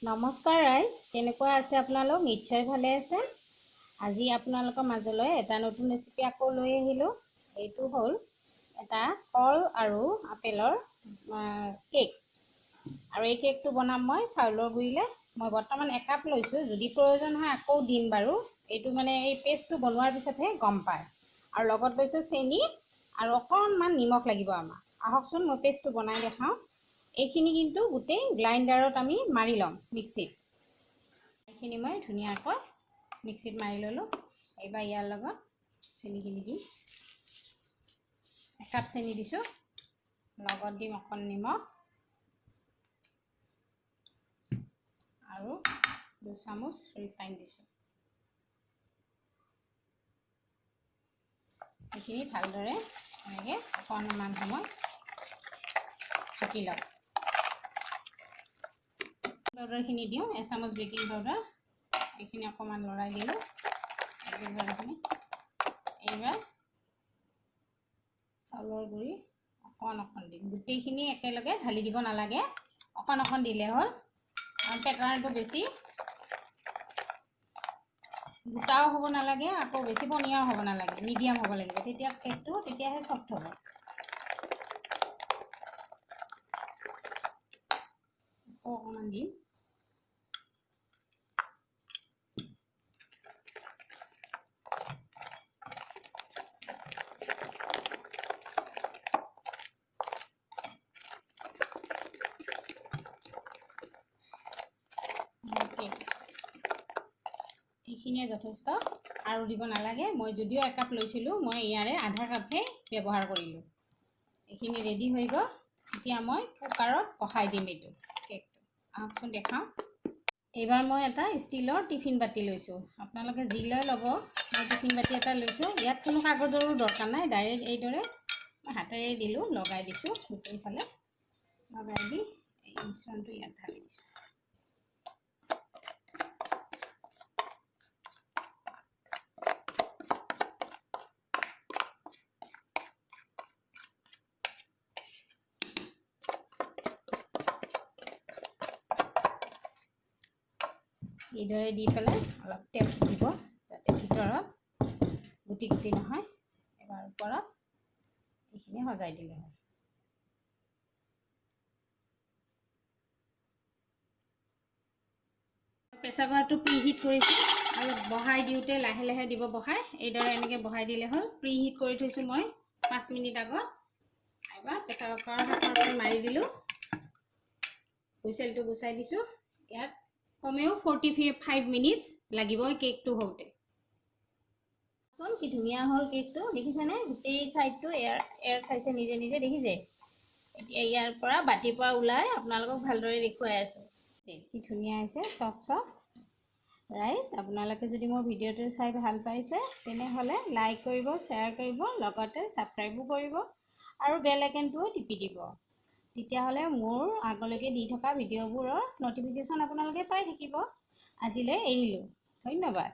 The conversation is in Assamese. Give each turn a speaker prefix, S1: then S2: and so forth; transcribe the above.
S1: নমস্কাৰ ৰাইজ, কেনেকুৱা আছে আপোনালোক? নিশ্চয় ভালে আছে। আজি আপোনালোকৰ মাজলৈ এটা নতুন ৰেচিপি আকৌ লৈ আহিলোঁ। এইটো হ'ল এটা কল আৰু আপেলৰ কেক। আৰু এই কেকটো বনাম মই চাউলৰ গুড়িলে। মই বৰ্তমান একাপ লৈছোঁ, যদি প্ৰয়োজন হয় আকৌ দিম বাৰু। এইটো মানে এই পেষ্টটো বনোৱাৰ পিছতহে গম পায়। আৰু লগত লৈছোঁ চেনি আৰু অকণমান নিমখ লাগিব আমাক। আহকচোন মই পেষ্টটো বনাই দেখাওঁ। এইখিনি কিন্তু গোটেই গ্ৰাইণ্ডাৰত আমি মাৰি ল'ম, মিক্সিত। এইখিনি মই ধুনীয়াকৈ মিক্সিত মাৰি ল'লোঁ। এইবাৰ ইয়াৰ লগত চেনিখিনি দিম। একাপ চেনি দিছোঁ, লগত দিম অকণ নিমখ আৰু 2 চামুচ ৰিফাইন দিছোঁ। এইখিনি ভালদৰে এনেকৈ অকণমান সময় ঢাকি লওক। পাউডাৰখিনি দিওঁ, এচামুচ বেকিং পাউডাৰ। এইখিনি অকণমান লৰাই দিলোঁ। এইখিনি এইবাৰ চাউলৰ গুড়ি অকণ অকণ দিম। গোটেইখিনি একেলগে ঢালি দিব নালাগে, অকণ অকণ দিলে হ'ল। আৰু পেটাৰ্ণটো বেছি গোটাও হ'ব নালাগে, আকৌ বেছি পনীয়াও হ'ব নালাগে, মিডিয়াম হ'ব লাগিব। তেতিয়া কেকটো তেতিয়াহে চফ্ট হ'ব। আকৌ অকণমান দিম। এইখিনিয়ে যথেষ্ট, আৰু দিব নালাগে। মই যদিও একাপ লৈছিলোঁ, মই ইয়াৰে আধা কাপহে ব্যৱহাৰ কৰিলোঁ। এইখিনি ৰেডি হৈ গ'ল। এতিয়া মই কুকাৰত বহাই দিম এইটো কেকটো। আহকচোন দেখাওঁ। এইবাৰ মই এটা ষ্টীলৰ টিফিন বাতি লৈছোঁ। আপোনালোকে যি লৈ ল'ব, মই টিফিন বাতি এটা লৈছোঁ। ইয়াত কোনো কাগজৰো দৰকাৰ নাই, ডাইৰেক্ট এইদৰে মই হাতেৰে দিলোঁ, লগাই দিছোঁ গোটেইফালে। লগাই দি এই মিশ্ৰণটো ইয়াত ঢালি দিছোঁ। এইদৰে দি পেলাই অলপ টেপ দিব, যাতে ভিতৰত গুটি গুটি নহয়। এবাৰ ওপৰত এইখিনি সজাই দিলে হ'ল। প্ৰেছাৰ কুকাৰটো প্ৰি হিট কৰিছোঁ আৰু বহাই দিওঁতে লাহে লাহে দিব বহাই। এইদৰে এনেকৈ বহাই দিলে হ'ল। প্ৰি হিট কৰি থৈছোঁ মই 5 মিনিট আগত। এবাৰ প্ৰেছাৰ কুকাৰৰ সাঁফৰটো মাৰি দিলোঁ, হুইচেলটো গুচাই দিছোঁ। ইয়াত কমেও 45 মিনিটছ লাগিব কেকটো হওঁতে। চোন কি ধুনীয়া হ'ল কেকটো, দেখিছেনে? গোটেই ছাইডটো এয়াৰ খাইছে নিজে নিজে, দেখিছে? এতিয়া ইয়াৰ পৰা বাতিৰ পৰা ওলাই আপোনালোকক ভালদৰে দেখুৱাই আছোঁ। কি ধুনীয়া হৈছে, চফ্ট চফ্ট। ৰাইজ, আপোনালোকে যদি মোৰ ভিডিঅ'টো চাই ভাল পাইছে তেনেহ'লে লাইক কৰিব, শ্বেয়াৰ কৰিব, লগতে ছাবস্ক্ৰাইবো কৰিব আৰু বেল আইকনটোও টিপি দিব। তেতিয়াহ'লে মোৰ আগলৈকে দি থকা ভিডিঅ'বোৰৰ ন'টিফিকেশ্যন আপোনালোকে পাই থাকিব। আজিলৈ এৰিলোঁ, ধন্যবাদ।